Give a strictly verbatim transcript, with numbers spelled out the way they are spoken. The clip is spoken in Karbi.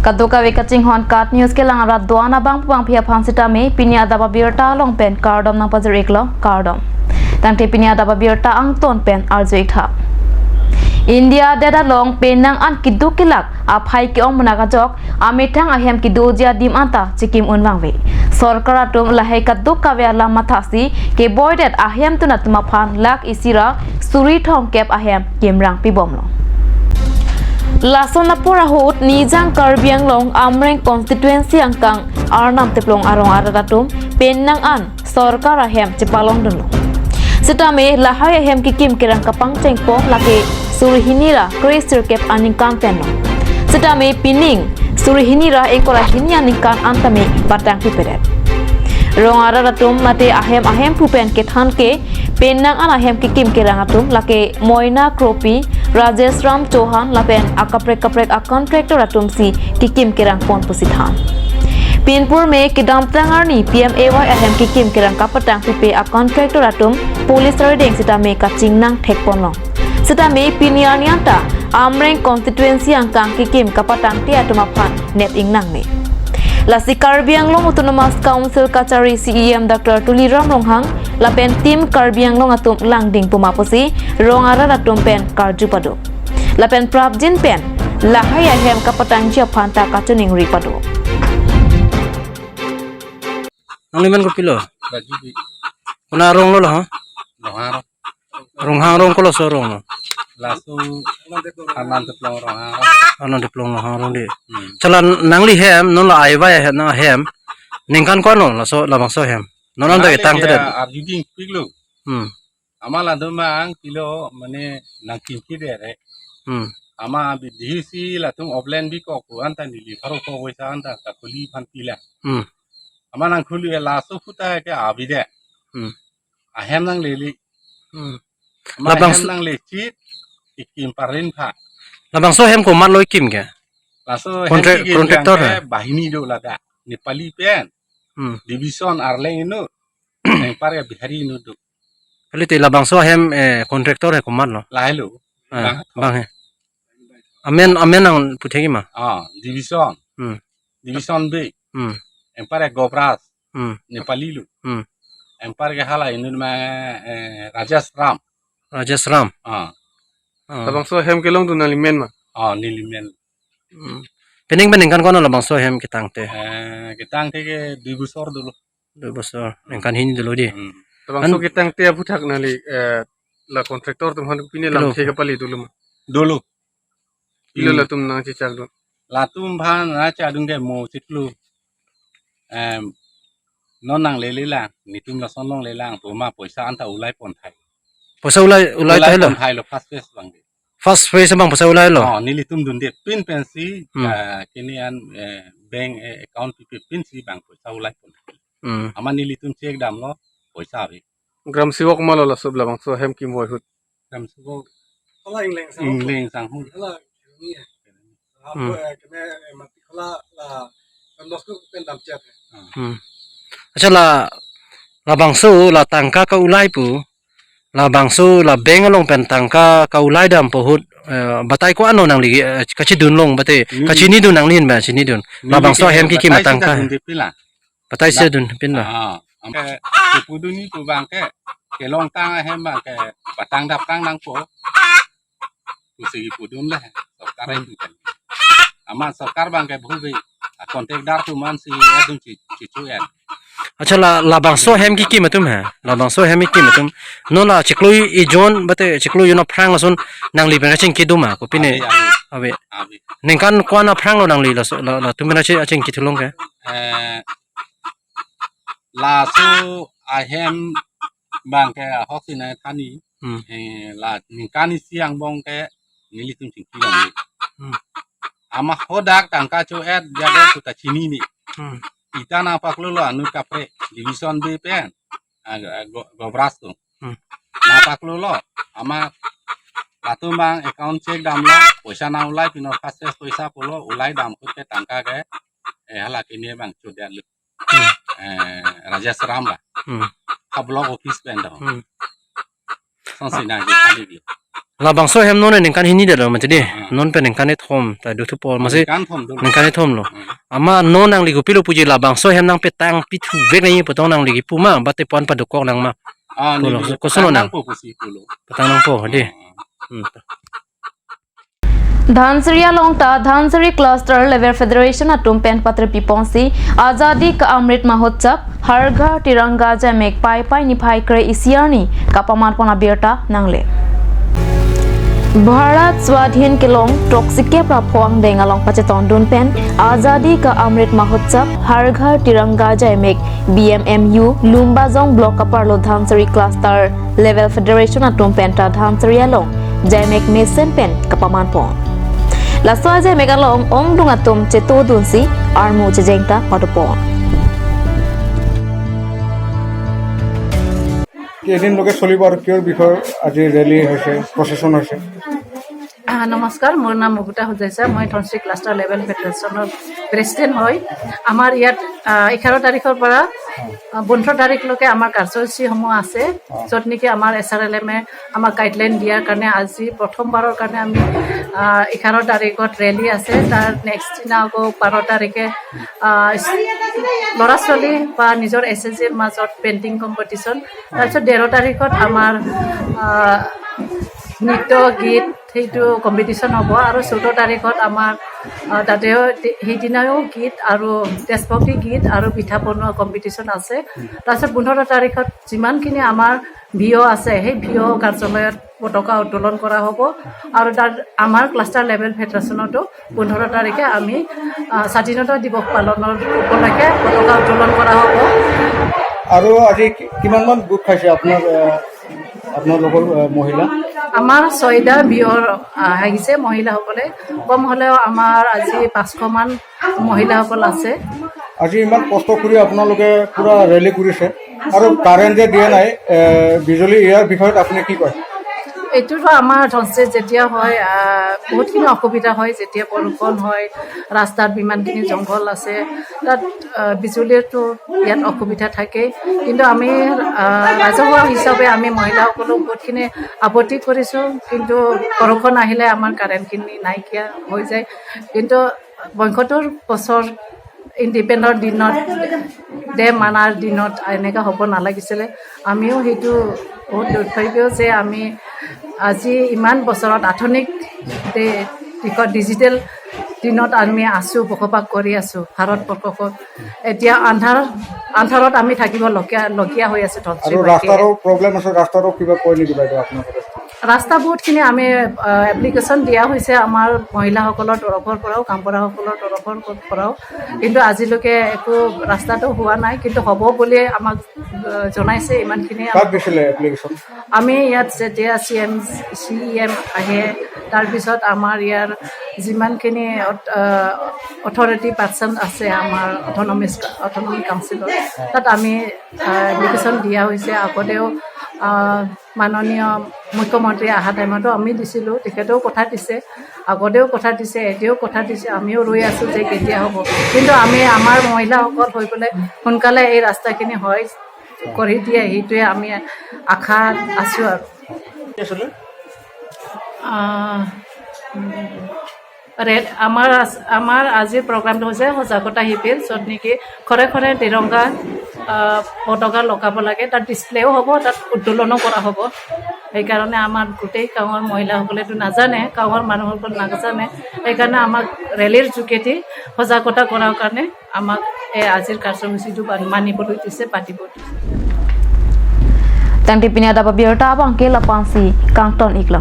Kadokave kachinghon KAT News kelang arat do-an abang pu abangpi aphan sitame pini adap abirta along pen kardom nangpajir-iklo, kardom. Tangte pini adap abirta angton pen arju-ik tha. India adet along penang an keduk kelak aphai ke-ong munak ajok amethang ahem kedoji adim anta chikim un vangve. Sorkar atum lahai kadokave alam mathasi keboidet ahemtun atum aphan lakh isi ra suri thomkep ahem kimrang pibomlo. Lason apor ahut Nijang Karbi Anglong Amreng constituency angkang Arnam Teplong arong arat atum penang an sorkar ahem chepalongdunlo. Sitame lahai ahem kekim kerang kapangchengpon lake suri hini ra kre sirkep aningkan penlo. Sitame pining suri hini ra ingkoi ra hini aningkan antame patang pipedet. Rong arat atum mate ahem ahemphu pen kethan ke penang an ahem kekim kerang atum lake Moina Kropi, Rajesh Ram Chauhan lapen akaprek kaprek a-contractor atumsi kekim kerang pon pusi than. Pinpur me kedamtang arni P M A Y ahem kekim kerang kapatang pipe a-contractor atum police arideng sitame kachingnang thekponlong. Sitame pini arni anta Amreng constituency angkang kekim kapatangte atum aphan net ingnang me. Lasi Karbi Anglong Autonomous Council kachari C E M Doctor Tuliram Ronghang lapen Team Karbi Anglong atum langding puma pusi rong arat atum pen karju pado. Lapen prapjin pen lahai ahem kapatangji aphan ta kachiningri pado. Nangli men kopilo? Rajubi. Konat arong lo la, ha? Ronghang arong. Ronghang arong, koloso arong lo? Laso Arnam Teplong Ronghang arong. Arnam Teplong Ronghang arong dei. Hmm. Chala nangli hem, non la aivai ahem, nang ahem. Ningkan ko-an lo, laso labangso hem? Non anta nangli ketang ke tedet. Arjuding piklo. Hmm. Amat latum abang pilo mane nangkingki dere. Hmm. Amat bidhi si latum offline bikok ko anta neli pharo ko voisa anta kakuli aphan pila. Hmm. Amat nangkuli laso puta ke abide. Hmm. Ahem nanglele. Hmm. Amat labang ahem s- nanglechit ikim parin pha. Labangso hem komat lo ikim ke? Laso hem contract-, ikim contractor ke he? Bahini do ladak. Nepali pen. Hmm. Division arleng inut. Engpar ke Bihari inut do. Kalite labangso ahem, eh, contractor he komat lo? Lahai lo. Ah, bang. Bang he. Amen, amen nangputhekji ma? Ah, Division. Hmm. Division B. Hmm. Engpar ke Gobras. Hmm. Nepali lo. Hmm. Engpar ke hala inut ma, eh, Rajesh Ram. Rajesh Ram. Ah. Ah. Labangso ahem kelongdun nangli men ma? Ah, neli men. Hmm. Penang penang ningkan ko-an labangso ahem ketangte? Eh, ketangte ke dui bosor dolo. Dui bosor, ningkan hini dolo dei. Hmm. Labangso an- ketangte aphuthak nangli, eh, la contractor atum aphan pine pilo lamthe kapale dolo ma? Dolo. Pilo. Hmm. Latum nangchechakdun? Latum aphan nangchechakdun ke mo chiklo. Em, non nanglele lang, netum lason longlelang, pu ma poisa anta ulai pon thai. Poisa ulai, ulai ulai thai lo? Pon thai lo, first phase abang dei. First phase abang poisa ulai lo? Oh, nelitum dunde pin pensi, hmm, ah, kini an, eh, bank, eh, account pipe pinsi bang poisa ulai pon. Hmm. Amat nelitum check damlo, poisa ave. Gram sewok ma lo laso labangso ahem kemboi ahut? Gram sewok. Hala Ingleng Sangho. Ingleng Sangho. Hala, ini ya. Hmm. Apa, eh, kena, eh, mati hala, la, Don Bosco pen damchet ya. Hmm. Accha la, labangso la tangka ka-ulai pu, labangso la bank along pen tangka ka-ulai dampo ahut, eh, batai ko-an lo nangli, eh, kachidun long bate, neli kachinidun nangli hin ba chinidun. Neli labangso ke ahem kekim batai atangka sita dun depila. Batai sita dun pin lo. Ah, amke kepudunji pu abang ke kelongtang ahem abang ke batang daptang nangpo. Pusi kepudun le, sorkar itu kan. Amat sorkar abang ke bhubi, a contractor atum ansi adun chi, chichu en. Accha la, labangso ahem kekim atum he, labangso ahem kekim atum. Non la chiklo ijon bate chiklo ijon aphrang ason nangli pen kachingki do ma kopine? Ave, ave. Ave. Ave. Ningkan ko-an aphrang lo nangli laso, la, latum pen kachi, kachingki thulong ke? Eh, laso ahem abang ke ahok si nangthanji. Hmm. Eh, la ningkan isi angbong ke nelitum chingki longle. Hmm. Amat hadak tangka cho-et jade suta chinine. Hmm. Ita nangpaklo lo anut kaprek Division B pen. Ah, go, go, Gobras atum. Hmm. Nangpaklo lo. Amat latum abang account check damlo. Poisa nang-ulai pino first phase poisa pulo ulai dam ahut ke tangka ke, eh, hala kini abang chodet lo. Hmm. Eh, Rajesh Ram ba. Hmm. Ha block office pen do. Hmm. Song si nangji kali di. Labangso ahem non ningkan hini detlo mati dei. Hmm. Non pen ningkan kethom ta dothupo, ah, masi ningkan kethom dolo. Ningkan kethom lo. Hmm. Amat non nangli kopilo puji, labangso ahem nangpetang pithu vek nangji pu tong nangli kipu ma, bate puan padokok nang ma. Ah, pulo, neli koson petang nang? Nangpo pusi pulo. Petang nangpo, dei. Hmm. Hmm. Dhansiri along ta Dhansiri Cluster Level Federation atum pen patripi ponsi Azadi Ka Amrit Mahotsav Har Ghar Tiranga Jaimek Paipai niphai kre-isi arni kapaman pon abirta nangle. Bharat Swadhin kelong throksi kep ra pho angdeng along pachetongdun pen Azadi Ka Amrit Mahotsav Har Ghar Tiranga Jaimek B M M U Lumbajong Block aparlo Dhansiri Cluster Level Federation atum pen ta Dhansiri along jaimek mesen pen kapaman pon. Laso ajaimek along ongdung atum chetodunsi armu chejeng ta padopon. কেইদিনলৈকে চলিব আৰু কিহৰ বিষয়ে আজি ৰেলী হৈছে, প্ৰচেছন হৈছে? আহ, নমস্কাৰ, মোৰ নাম মুকুতা হোজাইছা। মই ধনশ্ৰী ক্লাষ্টাৰ লেভেল ফেডাৰেশ্যনৰ প্ৰেচিডেণ্ট হয়। আমাৰ ইয়াত, আহ, এঘাৰ তাৰিখৰ পৰা, আহ, পোন্ধৰ তাৰিখলৈকে আমাৰ কাৰ্যসূচীসমূহ আছে, অ। য'ত নেকি আমাৰ এছ আৰ এল এমে আমাক গাইডলাইন দিয়াৰ কাৰণে আজি প্ৰথমবাৰৰ কাৰণে আমি, আহ, এঘাৰ তাৰিখত ৰেলী আছে। তাৰ নেক্সট দিনা আকৌ বাৰ তাৰিখে, আহ, ল'ৰা ছোৱালী বা নিজৰ এছ এছ জিৰ মাজত পেইণ্টিং কম্পিটিশ্যন। তাৰপিছত তেৰ তাৰিখত আমাৰ, আহ, নৃত্য, গীত, সেইটো কম্পিটিশ্যন হ'ব। আৰু চৈধ্য তাৰিখত আমাৰ, আহ, তাতেও তে-, সেইদিনাও গীত আৰু দেশভক্তি গীত আৰু পিঠা বনোৱা কম্পিটিশ্যন আছে। তাৰপিছত পোন্ধৰ তাৰিখত যিমানখিনি আমাৰ ভি অ' আছে, সেই ভি অ' কাৰ্যালয়ত পতাকা উত্তোলন কৰা হ'ব। আৰু তাত আমাৰ ক্লাষ্টাৰ লেভেল ফেডাৰেশ্যনতো পোন্ধৰ তাৰিখে আমি, আহ, স্বাধীনতা দিৱস পালনৰ উপলক্ষে পতাকা উত্তোলন কৰা হ'ব। আৰু আজি কি-, কিমানমান গোট খাইছে আপোনাৰ, আহ, আপোনালোকৰ, আহ, মহিলা? আমাৰ ছয়টা ভি অ', আহ, আহিছে মহিলাসকলে। কম হ'লেও আমাৰ আজি পাঁচশ মান মহিলাসকল আছে। আজি ইমান কষ্ট কৰি আপোনালোকে পুৰা ৰেলী কৰিছে আৰু কাৰেণ্ট যে দিয়া নাই, এ, বিজুলী, ইয়াৰ বিষয়ত আপুনি কি কয়? এইটোতো আমাৰ ধনশ্ৰী যেতিয়া হয়, আহ, বহুতখিনি অসুবিধা হয়, যেতিয়া বৰষুণ হয়, ৰাস্তাত ইমানখিনি জংঘল আছে, তাত, আহ, বিজুলীৰতো ইয়াত অসুবিধা থাকেই। কিন্তু আমি, আহ, ৰাজহুৱা হিচাপে আমি মহিলাসকলক বহুতখিনি আপত্তি কৰিছোঁ, কিন্তু বৰষুণ আহিলে আমাৰ কাৰেণ্টখিনি নাইকিয়া হৈ যায়। কিন্তু পঁয়সত্তৰ বছৰ ইণ্ডিপেণ্ডেন্ট দিনত, ডে মানাৰ দিনত এনেকা হ'ব নালাগিছিলে। আমিও সেইটো বহুত দুৰ্ভাগ্য যে আমি আজি ইমান বছৰত আধুনিক ডে, কি কয়, ডিজিটেল দিনত আমি আছোঁ, বসবাস কৰি আছোঁ ভাৰতবৰ্ষত। এতিয়া আন্ধাৰ, আন্ধাৰত আমি থাকিব লগীয়া, লগীয়া হৈ আছে ধনশ্ৰী আৰু বাকীয়ে। ৰাস্তাৰো প্ৰব্লেম আছে, ৰাস্তাৰো কিবা কয় নেকি বাইদেউ আপোনালোকে? ৰাস্তা বহুতখিনি আমি, আহ, এপ্লিকেশ্যন দিয়া হৈছে আমাৰ মহিলাসকলৰ তৰফৰ পৰাও, কাম কৰাসকলৰ তৰফৰ পৰাও, কিন্তু আজিলৈকে একো ৰাস্তাটো হোৱা নাই, কিন্তু হ'ব বুলি আমাক, আহ, জনাইছে ইমানখিনি। কাক দিছিলে এপ্লিকেশ্যন? আমি ইয়াত যেতিয়া চি এম, চি ই এম আহে, তাৰপিছত আমাৰ ইয়াৰ যিমানখিনি অথ-, আহ, অথৰিটি পাৰ্চন আছে আমাৰ অট'নমিজ, অট'নমিক কাউন্সিলৰ, তাত আমি, আহ, এপ্লিকেশ্যন দিয়া হৈছে। আগতেও, আহ, মাননীয় মুখ্যমন্ত্ৰী অহা টাইমতো আমি দিছিলোঁ, তেখেতেও কথা দিছে, আগতেও কথা দিছে, এতিয়াও কথা দিছে। আমিও ৰৈ আছোঁ যে কেতিয়া হ'ব, কিন্তু আমি আমাৰ মহিলাসকল হৈ পেলাই সোনকালে এই ৰাস্তাখিনি হয়, কৰি দিয়ে, সেইটোৱে আমি আশাত আছোঁ আৰু। কি আছিলে? আহ, ৰে-, আমাৰ আছ-, আমাৰ আজিৰ প্ৰগ্ৰামটো হৈছে সজাগতা শিবিৰ, য'ত নেকি ঘৰে ঘৰে তিৰংগা, আহ, পতাকা লগাব লাগে, তাত ডিছপ্লেও হ'ব, তাত উত্তোলনো কৰা হ'ব। সেইকাৰণে আমাৰ গোটেই গাঁৱৰ মহিলাসকলেতো নাজানে, গাঁৱৰ মানুহসকল নাজানে, সেইকাৰণে আমাক ৰেলীৰ যোগেদি সজাগতা কৰাৰ কাৰণে আমাক এই আজিৰ কাৰ্যসূচীটো বান-, মানিবলৈ দিছে, পাতিব দিছে। Tangte pini adap abirta abangke la-ansi kangton-iklo.